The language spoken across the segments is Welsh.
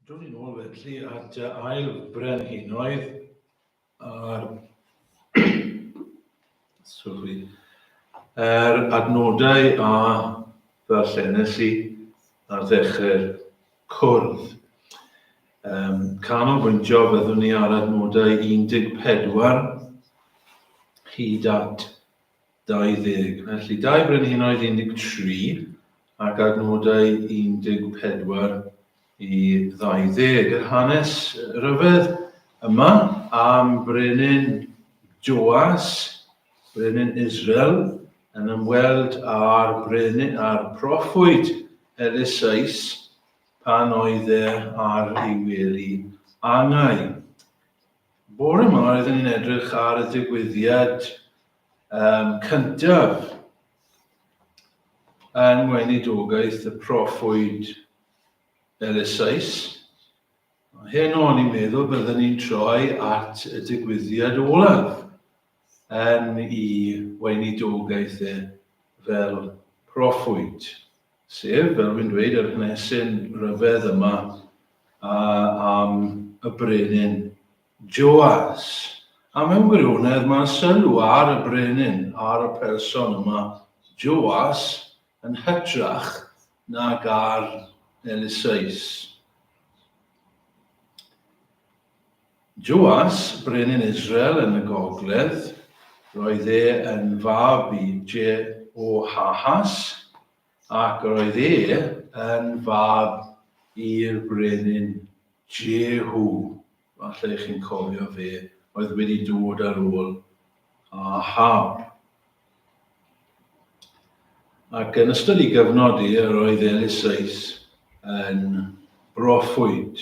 Down ni'n ôl felly at ail brenhinoedd a'r sorry, yr adnodau a ddarllenes i ar ddechrau'r cwrdd. Um, canolbwyntio fyddwn ni ar adnodau 14 hyd at 20. Felly, 2 Brenhinoedd 13 ac adnodau 14 i 20. Yr hanes rhyfedd yma am brenin Joas, brenin Israel, yn ymweld â'r brenin, â'r proffwyd Eliseus pan oedd e ar ei wely angau. Bore yma roeddwn ni'n edrych ar y digwyddiad um, cyntaf yng ngweinidogaeth y proffwyd Eliseus. Heno o'n i'n meddwl byddwn ni'n troi at y digwyddiad olaf yn i weinidogaeth e fel proffwyd. Sef, fel fi'n dweud, yr hanesyn rhyfedd yma am y brenin Joas. A mewn gwirionedd, mae sylw ar y brenin, ar y person yma, Joas, yn hytrach nag ar Eliseus. Joas, brenin Israel yn y gogledd, roedd e yn fab i Jehoahas, Ac roedd e yn fab i'r brenin Jehu, falle chi'n cofio fe, oedd wedi dod ar ôl Ahab. Ac yn ystod ei gyfnod e, yr oedd Eliseus yn broffwyd.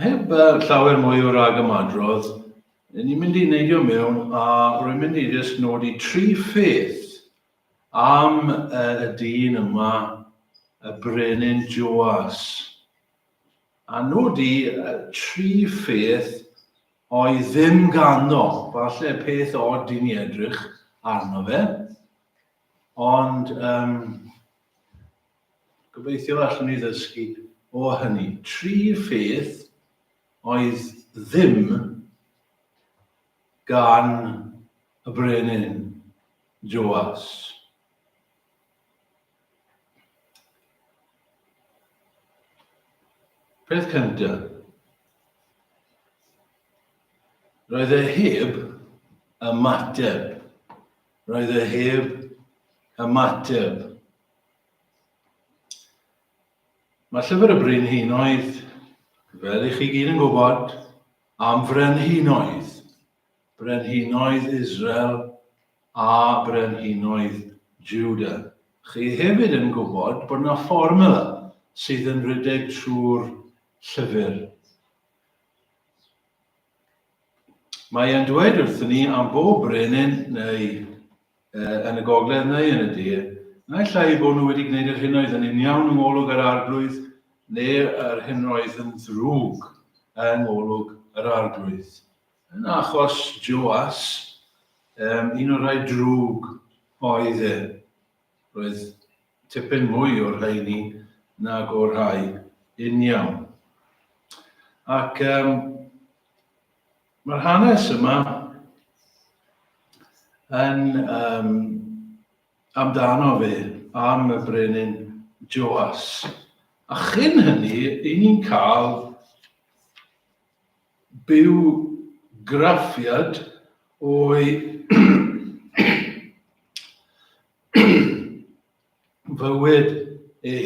Heb llawer mwy o ragymadrodd, ni'n mynd i neidio mewn a rwy'n mynd i jyst nodi tri pheth am y dyn yma, y brenin Joas. A nodi tri pheth oedd ddim ganddo, falle peth od i ni edrych arno fe, ond um, Gobeithio allwn ni ddysgu o hynny. Tri pheth oedd ddim gan y brenin Joas. Peth cyntaf, roedd e heb ymateb. Roedd e heb ymateb. Mae Llyfr y Brenhinoedd, fel i chi gyd yn gwybod, am frenhinoedd. Brenhinoedd Israel a brenhinoedd Juda. Chi hefyd yn gwybod bod yna fformula sydd yn rhedeg trwy'r llyfr. Mae e'n dweud wrthyn ni am bob brenin neu yn y gogledd neu yn y de, naill ai eu bod nhw wedi gwneud yr hyn oedd yn uniawn yng ngolwg yr Arglwydd, neu yr hyn oedd yn ddrwg yng ngolwg yr Arglwydd. Yn achos Joas, um, un o'r rhai drwg oedd e. Roedd tipyn mwy o'r rheini nag o'r rhai uniawn. Ac um, Mae'r hanes yma yn um, amdano fe, am y brenin Joas. A chyn hynny, i ni'n cael byw graffiad o'i fywyd e.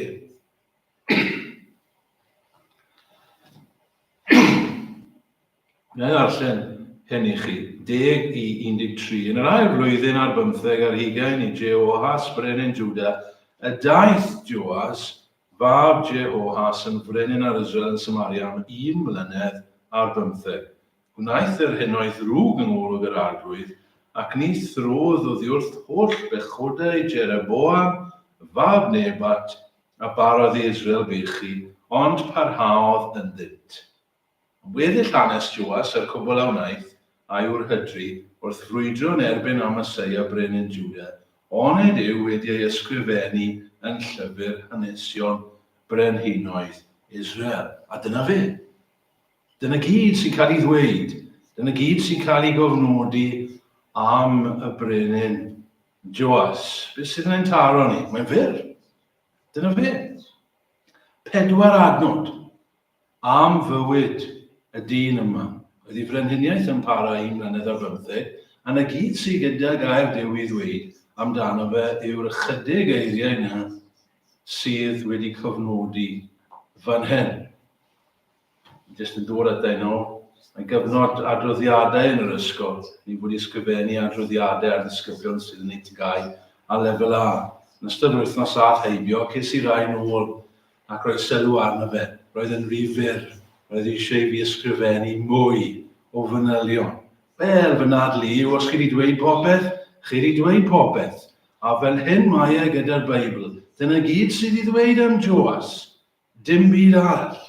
Na i ddarllen hyn i chi. 10 i 13. Yn yr ail flwyddyn ar bymtheg ar hugain i Jehoahas brenin Juda, y daeth Joas, fab Jehoahas, yn frenin ar Israel yn Samaria am un mlynedd ar bymtheg. Gwnaeth yr hyn oedd ddrwg yng ngolwg yr Arglwydd, ac ni throdd oddiwrth holl bechodau Jeroboam, fab Nebat, a barodd i Israel bechu, ond parhaodd ynddynt. Am weddill hanes Joas a'r cwbl a wnaeth, a'i wrhydri, wrth frwydro yn erbyn Amaseia brenin Jwda, Onid yw wedi ei ysgrifennu yn llyfr hanesion brenhinoedd Israel? A dyna fe. Dyna gyd sy'n cael ei ddweud. Dyna gyd sy'n cael ei gofnodi am y brenin Joas. Beth sydd yn ein taro ni? Mae'n fyr. Dyna fe. Pedwar adnod am fywyd y dyn yma. Oedd ei frenhiniaeth yn para un mlynedd ar bymtheg, a 'na gyd sydd gyda gair Duw i ddweud amdano fe yw'r ychydig eiriau yna sydd wedi cofnodi fan hyn. Jyst yn dod ata i nôl. Mae'n gyfnod adroddiadau yn yr ysgol. Ni wedi ysgrifennu adroddiadau ar ddisgyblion sydd yn ei TGAU a lefel A. Yn ystod yr wythnos ath heibio, ces i rai nôl ac roedd sylw arno fe. Roedd yn rhy fyr. Roedd eisiau i fi ysgrifennu mwy o fanylion. Wel, fy nadl i yw, os chi wedi dweud popeth, chi wedi dweud popeth. A fel hyn mae e gyda'r Beibl. Dyna gyd sydd i ddweud am Joas. Dim byd arall.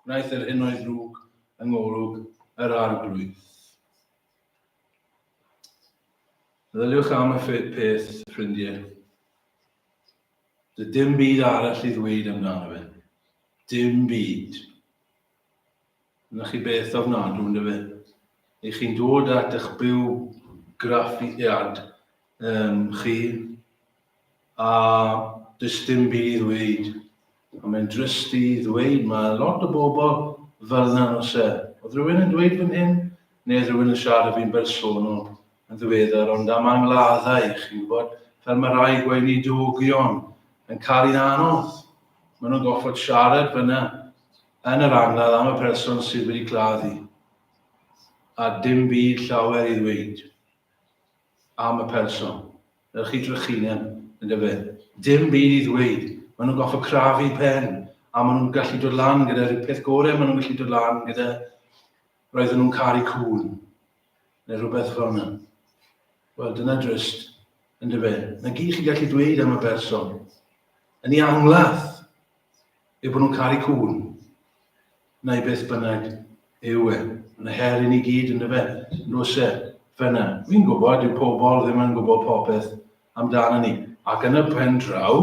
Gwnaeth yr hyn oedd ddrwg yng ngolwg yr Arglwydd. Meddyliwch am y peth, ffrindiau. Does dim byd arall i ddweud amdano fe. Dim byd. Yna chi beth ofnadw, ynddo fe? Eich chi'n dod at eich bywgraffiad um, chi, a does dim byd i ddweud. A mae'n drist i ddweud, mae lot o bobl fel yna nos e. Oedd rhywun yn dweud fan hyn, neu oedd rhywun yn siarad fi'n bersonol yn ddiweddar, ond am angladdau, chi'n gwybod, fel mae rai gweinidogion yn cael un anodd. Maen nhw'n goffod siarad fyna yn yr angladd am y person sydd wedi claddu, a dim byd llawer i ddweud am y person. Ydych chi drychineb, yn dyfe? Dim byd i ddweud. Maen nhw'n goffo crafu pen, a maen nhw'n gallu dod lan gyda rhyw peth gorau maen nhw'n gallu dod lan gyda roedden nhw'n caru cŵn, neu rhywbeth fel yna. Wel, dyna drist, yn dyfe? Na gyd chi'n gallu dweud am y berson. Yn ei angladd, eu bod nhw'n caru cŵn, neu beth bynnag yw e. Mae'n her i ni gyd yn dyfe, nos e, fyna. Fi'n gwybod, yw pobl ddim yn gwybod popeth amdano ni. Ac yn y pen draw,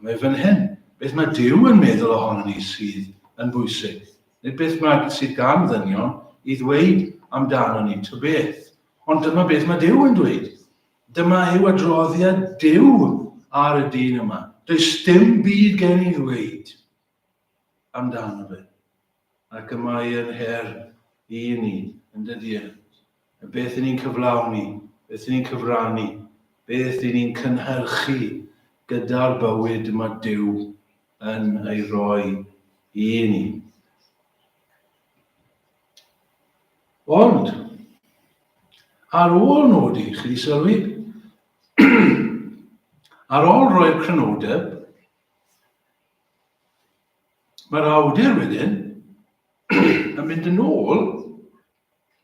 mae fan hyn. Beth mae Duw yn meddwl ohono ni sydd yn bwysig. Nid beth mae sydd gan ddynion i ddweud amdano ni, ta beth. Ond dyma beth mae Duw yn dweud. Dyma yw adroddiad Duw ar y dyn yma. Does dim byd gen i ddweud amdano fe. Ac y mae yn her i ni, yn dydy e. Beth y'n ni'n cyflawni, beth y'n ni'n cyfrannu, beth y'n ni'n cynhyrchu gyda'r bywyd mae Duw yn ei roi i ni. Ond, ar ôl nodi, chi wedi sylwi, ar ôl rhoi'r crynodeb, mae'r awdur wedyn yn mynd yn ôl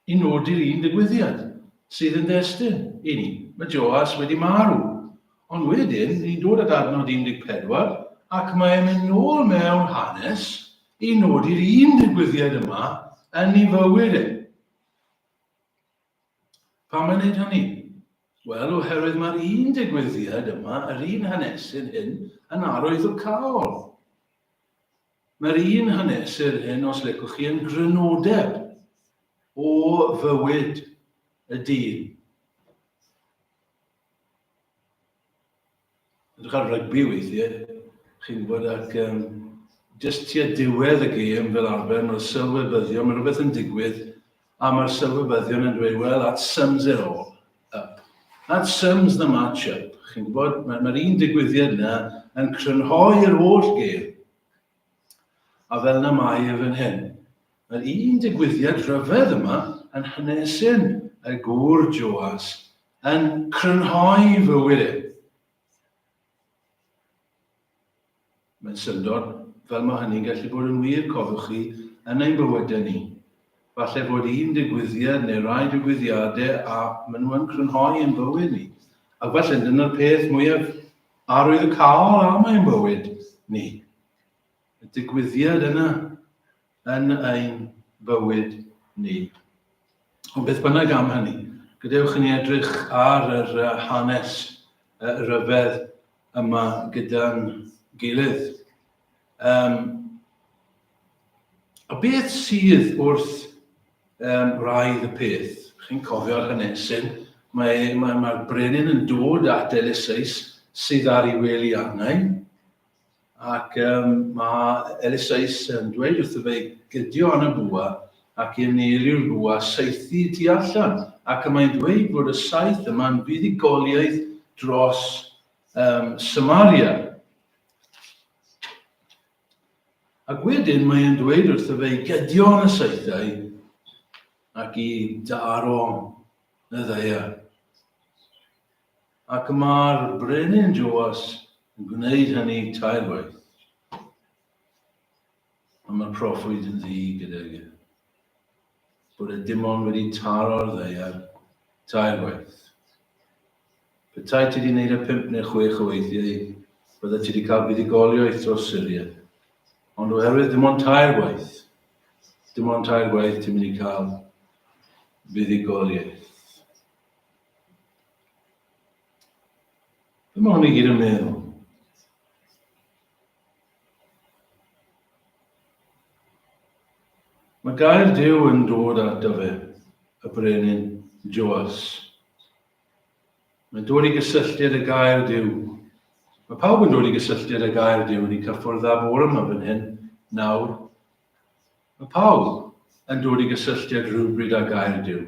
i nodi'r un ddigwyddiad sydd yn destun i ni. Mae Joas wedi marw. Ond wedyn, ni'n dod at adnod 14, ac mae'n mynd nôl mewn hanes i nodi'r un digwyddiad yma yn ei fywyd e. Pam mae'n gwneud hynny? Wel, oherwydd mae'r un digwyddiad yma, yr un hanesyn hyn, yn arwyddocaol. Mae'r un hanesyn hyn, os licwch chi, yn grynodeb o fywyd y dyn. Edrych ar rygbi weithiau, chi'n gwybod, ac um, jyst tua diwedd y gêm fel arfer, mae'r sylwebyddion, mae rhywbeth yn digwydd, a mae'r sylwebyddion yn dweud, well, that sums it all up. That sums the match up. Chi'n gwybod, mae'r mae un digwyddiad yna yn crynhoi'r holl gêm. A fel yna mae e fan hyn. Mae'r un digwyddiad rhyfedd yma yn hanesyn y gŵr Joas yn crynhoi fywyd e. Mae'n syndod fel mae hynny'n gallu bod yn wir, cofiwch chi, yn ein bywydau ni. Falle fod un digwyddiad neu rai digwyddiadau a maen nhw yn crynhoi ein bywyd ni. Ac falle dyna'r peth mwyaf arwyddocaol am ein bywyd ni. Y digwyddiad yna yn ein bywyd ni. Ond beth bynnag am hynny, gadewch i ni edrych ar yr hanes rhyfedd yma gyda'n gilydd. Um, a beth sydd wrth um, wraidd y peth? Chi'n cofio'r hanesyn, mae'r mae, mae brenin yn dod at Eliseus sydd ar ei wely angau, Ac um, mae Eliseus yn dweud wrtho fe gydio yn y bwa ac i anelu'r bwa saethu tu allan. Ac y mae'n dweud bod y saeth yma'n fuddugoliaeth dros um, Samaria. Ac wedyn mae'n dweud wrtho fe i gydio yn y saethau ac i daro y ddaear. Ac y mae'r brenin Joas yn gwneud hynny tair gwaith. A mae'r proffwyd yn ddu gydag e. Bod e dim ond wedi taro'r ddaear tair gwaith. Petai ti wedi gwneud e pump neu chwech o weithiau, bydde ti wedi cael buddugoliaeth dros Syria. Ond oherwydd dim ond tair gwaith, dim ond tair gwaith ti'n mynd i cael buddugoliaeth. Be mae hwn i gyd yn meddwl? Mae gair Duw yn dod ato fe, y brenin Joas. Mae'n dod i gysylltiad y gair Duw. Mae pawb yn dod i gysylltiad y gair Duw yn ei cyffwrdd â bore yma fan hyn, nawr. Mae pawb yn dod i gysylltiad rhywbryd â gair Duw.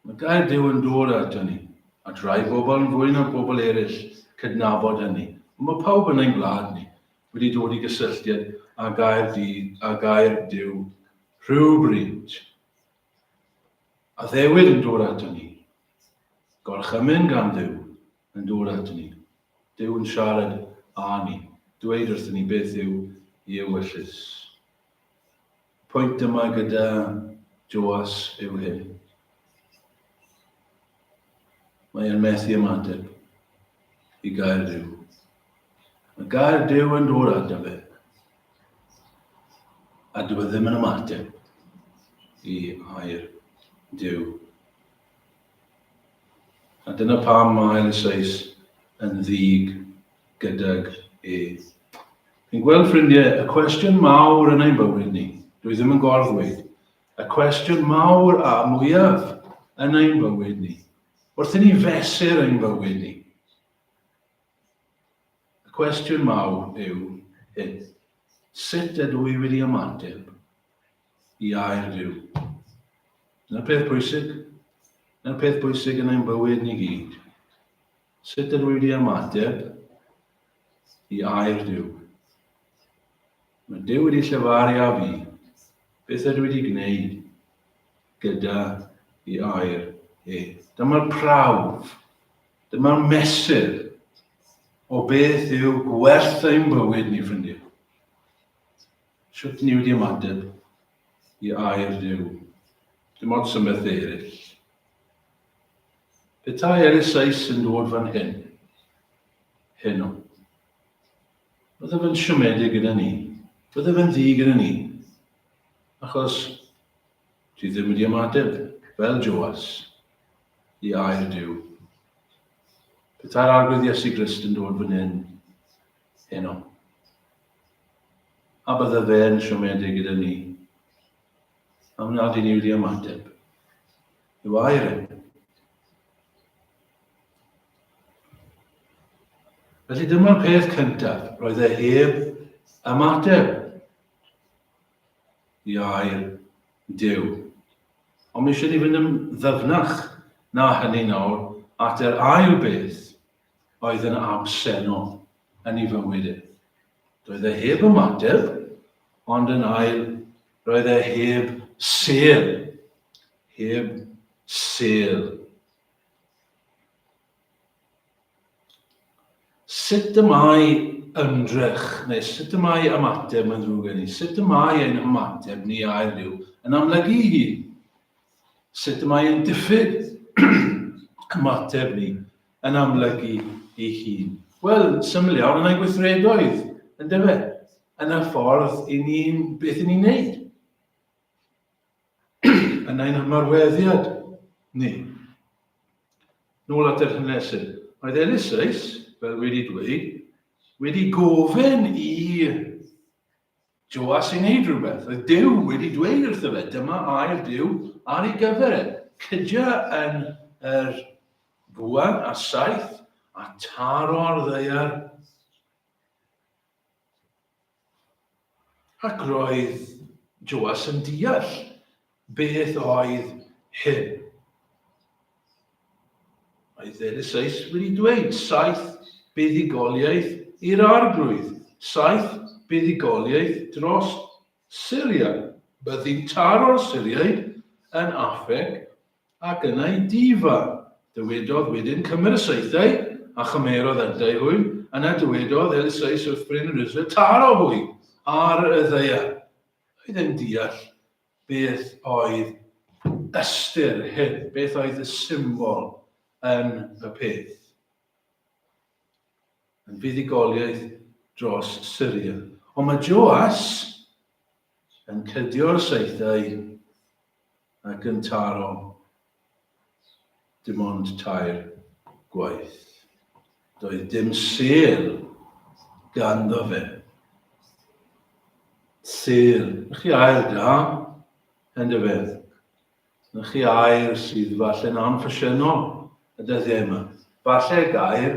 Mae gair Duw yn dod ato ni, at rai bobl yn fwy na bobl eraill cydnabod hynny, ond mae pawb yn ein gwlad ni wedi dod i gysylltiad â gair, di, â gair Duw rhywbryd. Addewid yn dod ato ni, gorchymyn gan Dduw yn dod ato ni, Duw yn siarad â ni, dweud wrthyn ni beth yw ei ewyllys. Pwynt yma gyda Joas yw hyn. Mae e'n methu ymateb i gair Duw. Mae gair Duw yn dod ato fe. A dyw e ddim yn ymateb i air Duw. A dyna pam mae Eliseus yn ddig gydag e. Fi'n gweld, ffrindiau, y cwestiwn mawr yn ein bywyd ni, dwi ddim yn gorddweud, y cwestiwn mawr a mwyaf yn ein bywyd ni, wrth i ni fesur ein bywyd ni, y cwestiwn mawr yw hyn. Sut ydw i wedi ymateb i air Duw? Dyna'r peth pwysig. Dyna'r peth pwysig yn ein bywyd ni gyd. Sut ydw i wedi ymateb i air Duw? Mae Duw wedi llefaru â fi. Beth ydw i wedi gwneud gyda i air e? Dyma'r prawf, dyma'r mesur o beth yw gwerth ein bywyd ni, ffrindiau. Sut ni wedi ymateb i air Duw? Dim ots am bethau eraill. Petai Eliseus yn dod fan hyn, heno, bydde fe'n siomedig gyda ni, bydde fe'n ddu gyda ni, achos ti ddim wedi ymateb, fel Joas, i air Duw. Petai'r Arglwydd Iesu Grist yn dod fan hyn, heno, a bydde fe'n siomedig gyda ni, am nad i ni wedi ymateb. Yw air e. Felly dyma'r peth cyntaf, roedd e heb ymateb i air Duw. Ond mi eisiau ni fynd yn ddyfnach na hynny nawr at yr ail beth oedd yn absennol yn ei fywyd e. Doedd e heb ymateb, ond yn ail, roedd e heb sêl. Heb sêl. Sut y mae ymdrech, neu sut y mae ymateb, mae'n ddrwg gen i, sut y mae ein hymateb ni air Duw yn amlygu ei hun? Sut y mae ein diffyg ymateb ni yn amlygu ei hun? Wel, syml iawn, yn ein gweithredoedd, yn dyfe? Yn y ffordd i ni'n, beth i ni'n neud. Yn ein hymarweddiad ni. Nôl at yr hanesyn. Oedd Eliseus, fel wedi dweud, wedi gofyn i Joas i wneud rhywbeth. Oedd Duw wedi dweud wrtho fe, dyma air Duw ar ei gyfer e. Cydia yn yr fwa a saeth a taro'r ddaear. Ac roedd Joas yn deall beth oedd hyn. Mae Eliseus wedi dweud saith buddugoliaeth i'r arglwydd, saith buddugoliaeth dros Syria. Byddi'n taro'r Syriaid yn Affec ac yna i difa. Dywedodd wedyn, Cymer y saethau, a chymerodd yntau hwy. Yna dywedodd Eliseus wrth brenin Israel, Taro hwy ar y ddaear. Oedd e'n deall beth oedd ystyr hyn, beth oedd y symbol yn y peth. Yn fuddugoliaeth dros Syria. Ond mae Joas yn cydio'r saethau ac yn taro dim ond tair gwaith. Doedd dim sêl ganddo fe. Sêl. Na chi air da, yndyfe? Na chi air sydd falle'n anffasiynol y dyddiau yma. Falle gair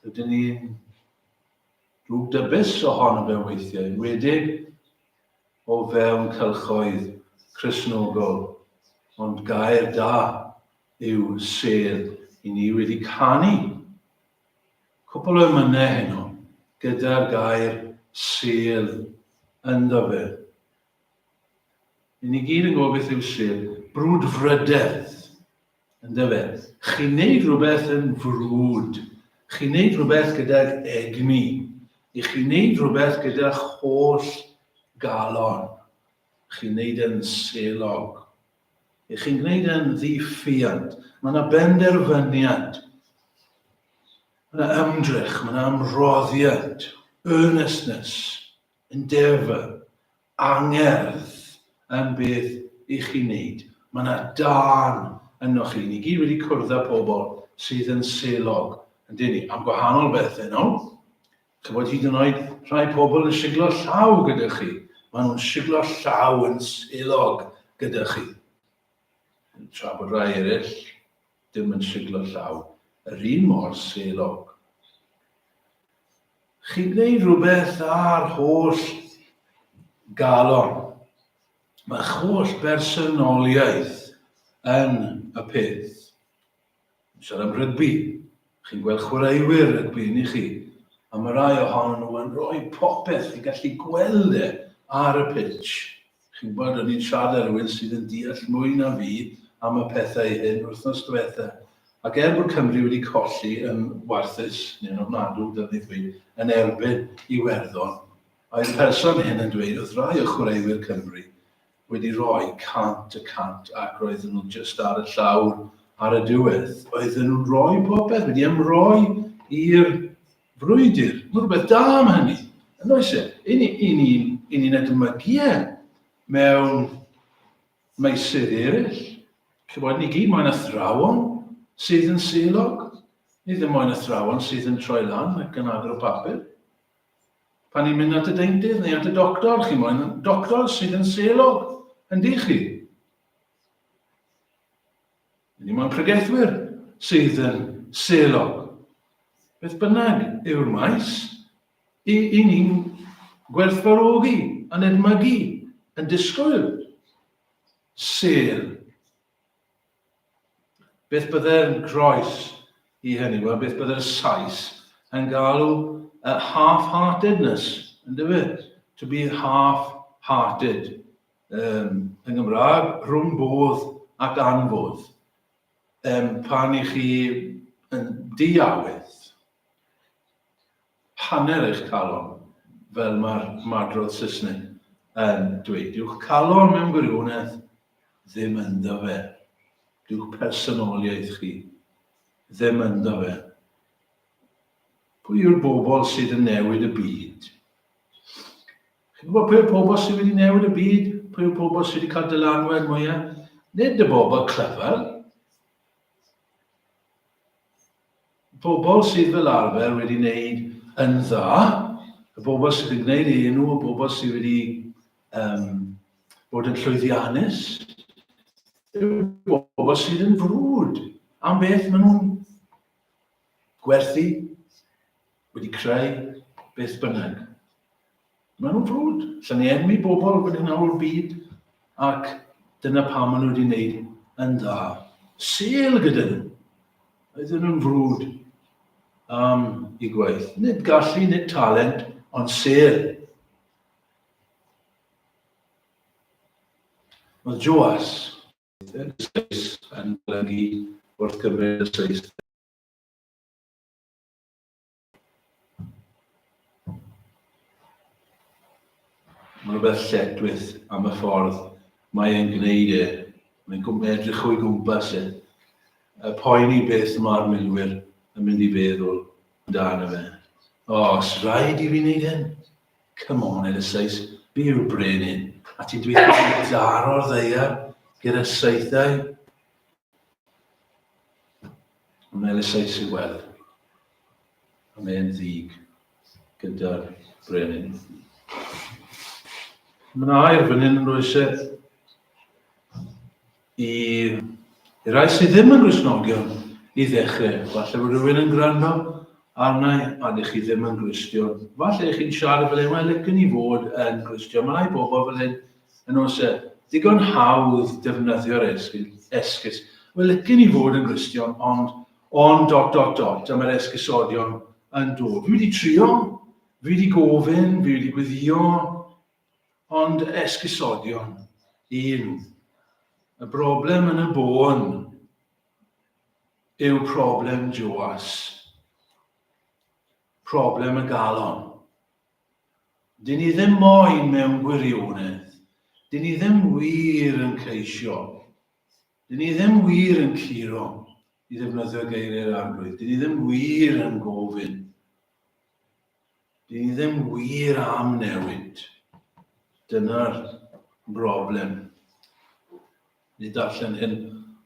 ydyn ni'n drwgdybus ohono fe weithiau, enwedig o fewn cylchoedd Cristnogol, ond gair da yw sedd i ni wedi canu cwpl o emynau heno gyda'r gair sedd ynddo fe. I ni gyd yn gwybod beth yw sedd, brwdfrydedd. Yndyfe? Chi'n neud rhywbeth yn frwd. Chi'n neud rhywbeth gydag egni. I chi'n neud rhywbeth gyda'ch holl galon. Chi'n neud yn selog. I chi'n gwneud yn ddiffiant. Mae yna benderfyniad. Mae yna ymdrech, mae yna ymroddiad, earnestness, endeavour. angerdd yn beth i chi wneud. Mae yna dân ynoch chi. Ni gyd wedi cwrdd â pobl sydd yn selog, yn dyn ni, am gwahanol bethau nhw. Chybod hyd yn oed rhai pobl yn siglo llaw gyda chi. Maen nhw'n siglo llaw yn selog gyda chi. Tra bod rhai eraill dim yn siglo llaw yr un mor selog. Chi'n gwneud rhywbeth â'r holl galon. Mae'ch holl bersonoliaeth yn y peth. Siarad am rygbi. Chi'n gweld chwaraewyr rygbi, ni chi? A mae rai ohonyn nhw yn rhoi popeth, chi'n gallu gweld e ar y pitch. Chi'n gwybod, o'n i'n siarad â rhywun sydd yn deall mwy na fi am y pethau hyn wythnos diwetha. Ac er bod Cymru wedi colli yn warthus, neu'n ofnadw, dylen ni ddweud, yn erbyn Iwerddon, oedd y person hyn yn dweud oedd rai o chwaraewyr Cymru wedi rhoi 100% ac roedden nhw jyst ar y llawr ar y diwedd. Oedden nhw'n rhoi popeth, wedi ymroi i'r frwydr. Mae rhywbeth da am hynny, yn oes e? I ni'n ni, ni, ni edmygu e mewn meysydd eraill. Chybod, ni gyd moyn athrawon sydd yn selog. Ni ddim moyn athrawon sydd yn troi lan ac yn agor y papur. Pan ni'n mynd at y deintydd neu at y doctor, chi moyn doctor sydd yn selog, yndi chi? Ni moyn pregethwyr sydd yn selog. Beth bynnag yw'r maes, i, i ni'n gwerthfawrogi, yn edmygu, yn disgwyl sel. Beth bydde'r groes i hynny? Wel, beth bydde'r Sais yn galw uh, half-heartedness, yn dyfe? To be half-hearted. Um, yng Nghymraeg, rhwng bodd ac anfodd. Um, pan i chi yn diawydd, hanner eich calon, fel mae'r madrodd Saesneg yn dweud. Dyw'ch calon mewn gwirionedd ddim ynddo fe. Dyw'ch personoliaeth chi ddim ynddo fe. Pwy yw'r bobl sydd yn newid y byd? Chi'n gwybod pwy yw'r pobl sydd wedi newid y byd? Pwy yw'r pobl sydd wedi cael dylanwad mwyaf? Nid y bobl clyfar. Pobl sydd fel arfer wedi wneud yn dda, y bobl sydd yn gwneud enw, y bobl sydd wedi um, bod yn llwyddiannus, y bobl sydd yn frwd am beth maen nhw'n gwerthu, wedi creu, beth bynnag. Maen nhw'n frwd. Allan ni enwi bobl fan hyn o'r byd, ac dyna pam maen nhw wedi wneud yn dda. Sel gyda nhw. Oedden nhw'n frwd am i gwaith. Nid gallu, nid talent, ond sel. Oedd Joas yn golygu wrth gymryd y seis. Mae rhywbeth lletchwith am y ffordd mae e'n gwneud e. Mae'n edrych o'i gwmpas e. Y poeni beth mae'r milwyr yn mynd i feddwl amdano fe. O, os rhaid i fi wneud hyn? Come on, Eliseus, fi yw'r brenin. A ti'n dweud bod daro'r ddaear gyda saethau? Ond mae Eliseus i'w weld. A mae'n ddig gyda'r brenin. Mae yna air fan hyn yn oes e i, i rai sydd ddim yn Gristnogion i ddechrau. Falle bod rhywun yn gwrando arna a ydych chi ddim yn Gristion. Falle chi'n siarad fel hyn, wel, licen i fod yn Gristion. Mae rhai bobl fel hyn yn oes e. Digon hawdd defnyddio'r esgus. Wel, licen i fod yn Gristion, ond Ond dot dot dot, a mae'r esgusodion yn dod. Fi wedi trio, fi wedi gofyn, fi wedi gweddio, ond esgusodion, un. Y broblem yn y bôn yw problem Joas. Problem y galon. Dyn ni ddim moyn mewn gwirionedd. Dyn ni ddim wir yn ceisio. Dyn ni ddim wir yn curo i ddefnyddio geiriau'r Arglwydd. Dyn ni ddim wir yn gofyn. Dyn ni ddim wir am newid. Dyna'r broblem. Ni darllen hyn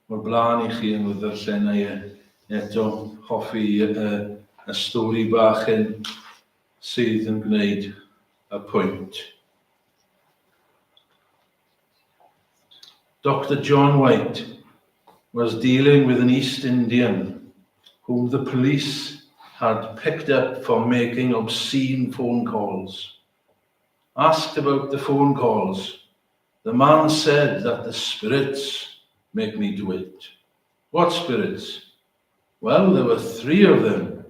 o'r blaen i chi yn y ddarllenau e. Eto, hoffi y, y stori bach hyn sydd yn gwneud y pwynt. Dr John White was dealing with an East Indian whom the police had picked up for making obscene phone calls. Asked about the phone calls, the man said that the spirits make me do it. What spirits? Well, there were three of them.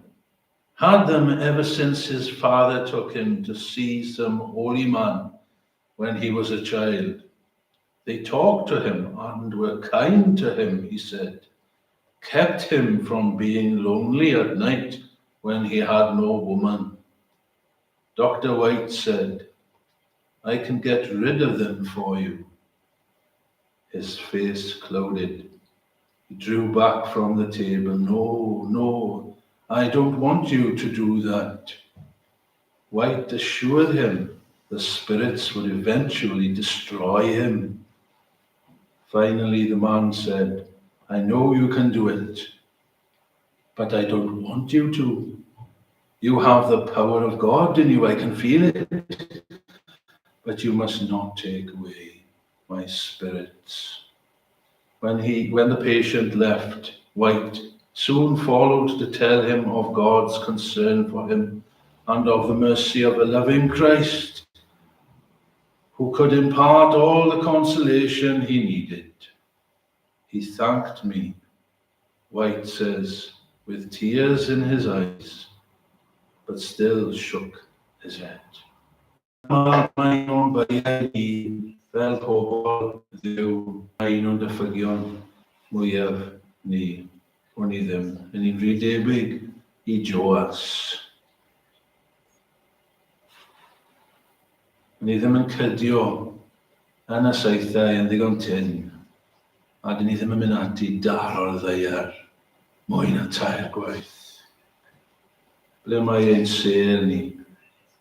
Had them ever since his father took him to see some holy man when he was a child. They talked to him and were kind to him, he said. Kept him from being lonely at night when he had no woman. Dr. White said, I can get rid of them for you. His face clouded. He drew back from the table. No, no, I don't want you to do that. White assured him the spirits would eventually destroy him. Finally, the man said, I know you can do it, but I don't want you to. You have the power of God in you, I can feel it. But you must not take away my spirits. When, he, when the patient left, White soon followed to tell him of God's concern for him and of the mercy of a loving Christ who could impart all the consolation he needed. He thanked me, White says, with tears in his eyes, but still shook his head. Mae nhw'n beiau ni fel pobl Dduw, mae un o'n diffygion mwyaf ni, wn i ddim. Yn ni'n rhy debyg i Joas. Ni ddim yn cydio yn y saethau yn ddigon tynn, a dyn ni ddim yn mynd ati daro'r ddaear mwy na tair gwaith. Ble mae ein sêr ni,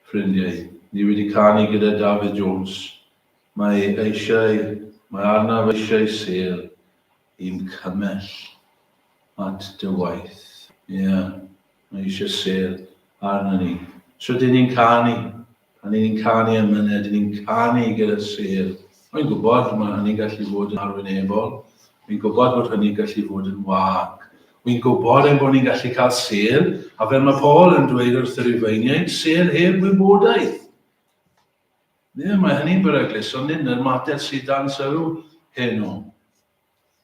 ffrindiau? Ni wedi canu gyda Dafydd Jones. Mae eisiau, mae arnaf eisiau sêr i'm cymell at dy waith. Ie. Yeah. Mae eisiau sêl arno ni. So dyn ni'n canu. Pan ni'n canu emynau, dyn ni'n canu gyda sêl. Mae'n gwybod mae hynny'n gallu fod yn arwynebol. Mae'n gwybod bod hynny'n gallu fod yn wag. Wy'n gwybod ein bod ni'n gallu cael sêl, a fel mae Paul yn dweud wrth y Rufeiniaid, sêl heb wybodaeth. Ie, mae hynny'n beryglus, ond nid yr mater sydd dan sylw heno.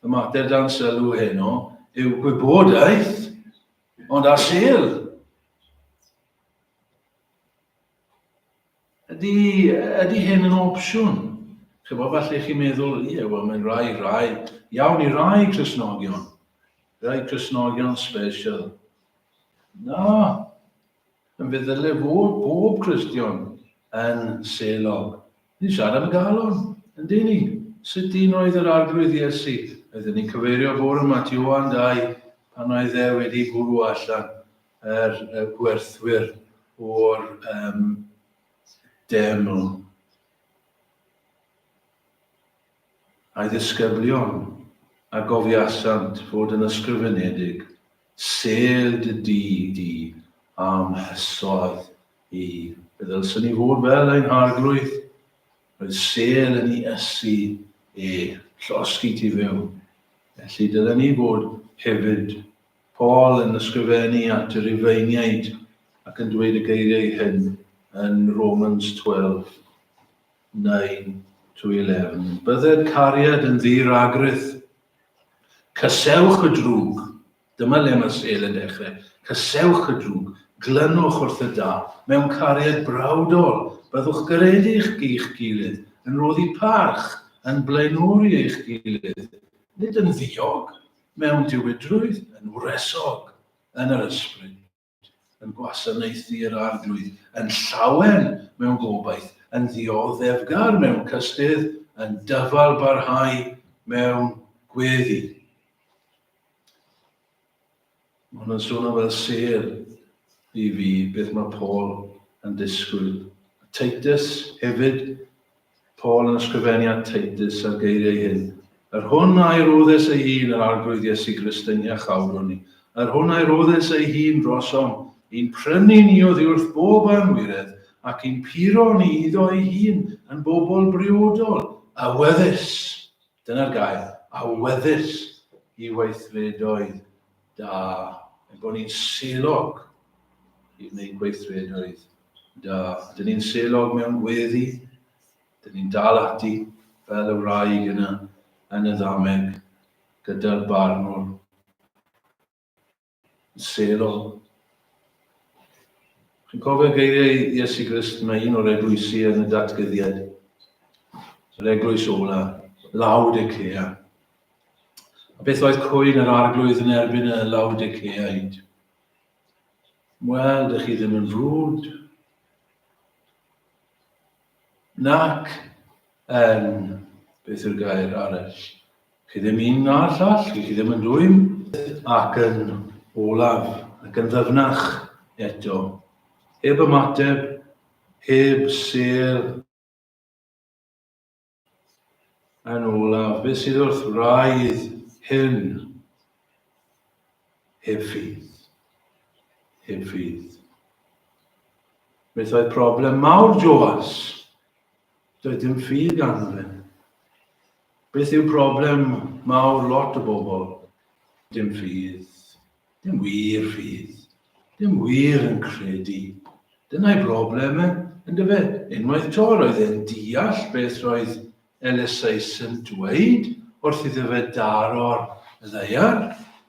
Y mater dan sylw heno yw gwybodaeth, ond â sêl. Ydy, ydy hyn yn opsiwn? Chybod, falle chi'n meddwl, ie, wel, mae'n rai, rai, iawn i rai Cristnogion. Rai Cristnogion special. Na, yn fe ddyle fod bob Cristion yn selog. Ni'n siarad am y galon, yn dyn ni? Sut dyn oedd yr Arglwydd Iesu? Oedden ni'n cyfeirio bore yma at Ioan 2, pan oedd e wedi bwrw allan yr y gwerthwyr o'r um, deml. A'i ddisgyblion a gofiasant fod yn ysgrifenedig, Sêl dy dŷ di a'm hysodd i. Fe ddylswn ni fod fel ein Harglwydd. Roedd sêl yn ei ysu e, llosgi tu fewn. Felly dylen ni fod hefyd. Paul yn ysgrifennu at y Rufeiniaid ac yn dweud y geiriau hyn yn Romans 12, 9 to 11. Bydded cariad yn ddi-ragrith. Cysewch y drwg. Dyma le mae'r sêl yn dechrau. Cysewch y drwg, glynwch wrth y da, mewn cariad brawdol, byddwch garedig i'ch gilydd, yn rhoddi parch, yn blaenori eich gilydd, nid yn ddiog, mewn diwydrwydd, yn wresog yn yr ysbryd, yn gwasanaethu yr Arglwydd, yn llawen mewn gobaith, yn ddioddefgar mewn cystudd, yn dyfal barhau mewn gweddi. Mae hwn yn swnio fel sêl i fi beth mae Paul yn disgwyl. Titus hefyd, Paul yn ysgrifennu at Titus a'r geiriau hyn. Yr hwn a'i roddes ei hun yr Arglwydd Iesu Grist ein hiachawdwr ni. Yr hwn a'i roddes ei hun drosom, i'n prynu ni oddi wrth bob anwiredd, ac i'n puro ni iddo ei hun yn bobl briodol, awyddus. Dyna'r gair, awyddus i weithredoedd da. Ein bod ni'n selog i wneud gweithredoedd da. Dyn ni'n selog mewn gweddi, dyn ni'n dal ati fel y wraig yna yn y ddameg gyda'r barnwr. Selog. Chi'n cofio geiriau Iesu Grist mae un o'r eglwysi yn y datguddiad, yr eglwys ola, Laodicea. A beth oedd cwyn yr arglwydd yn erbyn y Laodiceaid? Wel, dych chi ddim yn frwd. Nac yn, beth yw'r gair arall? Chi ddim un na'r llall, chi ddim yn dwym. Ac yn olaf, ac yn ddyfnach eto. Heb ymateb, heb sêl. Yn olaf, beth sydd wrth wraidd hyn? Heb ffydd. Heb ffydd. Beth oedd problem mawr Joas? Doedd dim ffydd ganddo fe. Beth yw problem mawr lot o bobl? Dim ffydd. Dim wir ffydd. Dim wir yn credu. Dyna'i broblem e, yndyfe? Unwaith 'to, roedd e'n deall beth roedd Eliseus yn dweud wrth iddo fe daro'r ddaear.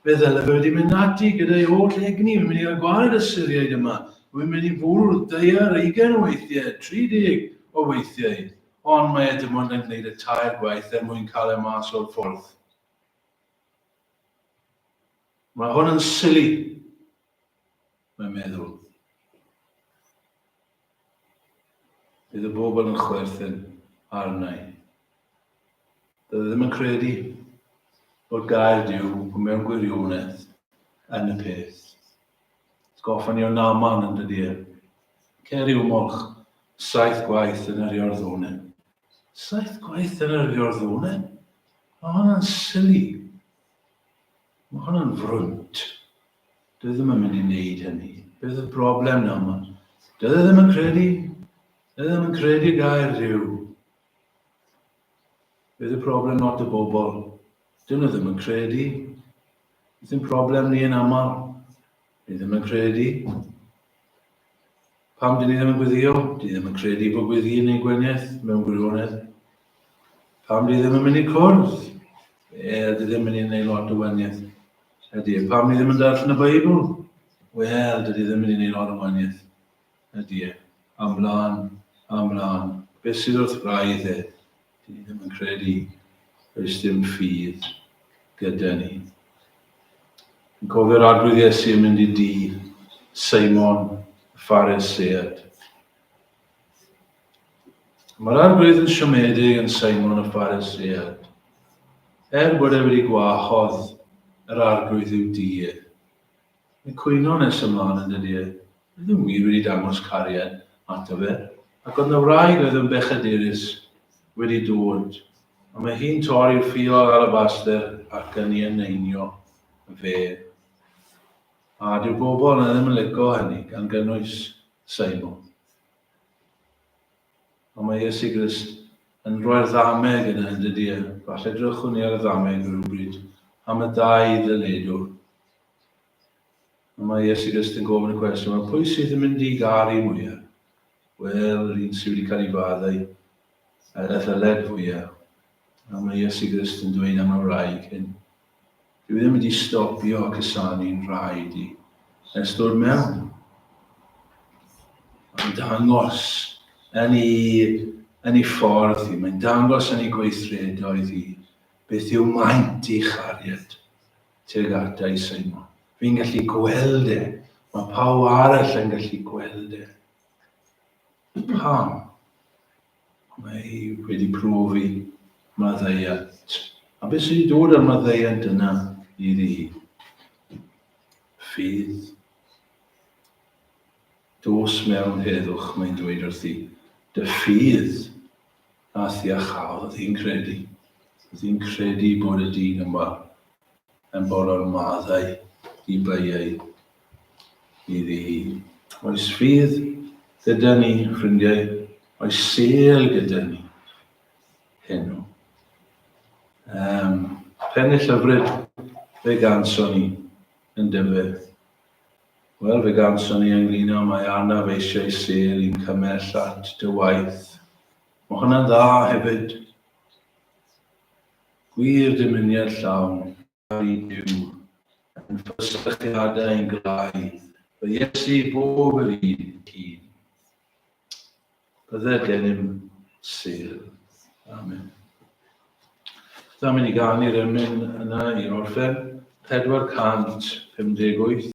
Fe ddyle fe wedi mynd ati gyda'i holl egni, fi'n mynd i gael gwared y Syriaid yma, fi'n mynd i fwrw'r ddaear ugain o weithiau, 30 o weithiau. Ond mae e dim ond yn gwneud y tair gwaith er mwyn cael e mas o'r ffordd. Mae hwn yn silly, mae'n meddwl. Bydd y bobl yn chwerthin arna i. Bydd ddim yn credu bod gair Duw mewn gwirionedd yn y peth. Atgoffa ni o Naaman yn dydy e. Cer i'w molch saith gwaith yn yr Iorddonen. Saith gwaith yn yr Iorddonen? Mae hwnna'n silly. Mae hwnna'n frwnt. Dwi e ddim yn mynd i wneud hynny. Beth yw'r broblem nawr yma? Dwi e ddim yn credu. Dwi e ddim yn credu gair Duw. Beth yw'r broblem lot o bobl? Dyn nhw ddim yn credu. Beth yw'n problem ni yn aml? Ni ddim yn credu. Pam dyn ni ddim yn gweddio? Dyn ni ddim yn credu bod gweddi yn ei gweniaeth mewn gwirionedd. Pam dyn ni ddim yn mynd i cwrdd? E, dyn ddim yn mynd i wneud lot o waniaeth. Ydy, e. Pam ni ddim yn darllen y Beibl? Wel, dyn ni ddim yn mynd i wneud lot o waniaeth. Ydy e. Amlan, amlan. Beth sydd wrth braidd e? Dyn ni ddim yn credu. Does dim ffydd gyda ni. Yn cofio'r Arglwydd Iesu yn mynd i dŷ Seimon y Pharisead. Mae'r Arglwydd yn siomedig yn Seimon y Pharisead. Er bod e wedi gwahodd yr Arglwydd i'w dŷ e. Mae'n cwyno nes ymlaen yn dydy e. Ddim wir wedi dangos cariad ato fe. Ac oedd na wraig oedd yn bechadurus wedi dod A mae hi'n torri'r ffiol alabaster ac yn ei eneinio fe. A dyw'r bobl yna ddim yn lico hynny, gan gynnwys Simon. Ond mae Iesu Grist yn rhoi'r ddameg yna yn dydy e. Falle drychwn ni ar y ddameg rhywbryd am y ddau ddyledwr. Ond mae Iesu Grist yn gofyn y cwestiwn, wel, pwy sydd yn mynd i garu mwyaf? Wel, yr un sydd wedi cael ei faddau y ddyled fwyaf. A mae Iesu Grist yn dweud am y wraig hyn. Dwi ddim wedi stopio cusanu'n rhaid i ers dod mewn. Mae'n dangos yn ei, yn ei ffordd hi, mae'n dangos yn ei gweithredoedd hi beth yw maint ei chariad tuag ata i Simon. Fi'n gallu gweld e. Mae pawb arall yn gallu gweld e. Pam? Mae hi wedi profi maddeuant. A beth sydd wedi dod â'r maddeuant yna iddi hi? Ffydd. Dos mewn heddwch, mae'n dweud wrthi. Dy ffydd a'th iachaodd. Oedd hi'n credu. Oedd hi'n credu bod y dyn yma yn bodlon maddau i beiau iddi hi. Oes ffydd gyda ni, ffrindiau? Oes sêl gyda ni heno? Um, pennill hyfryd fe ganson ni yn dyfe. Wel, fe ganson ni ynglyn â mae arnaf eisiau sêl i'n cymell at dy waith. Mae hwnna'n dda hefyd. Gwir dymuniad llawn i Duw yn ffysychiadau'n glau fy Iesu bob yr un hun. Bydde gennym sêl. Amen. Dyma mynd i ganu'r emyn yna i orffen. 458.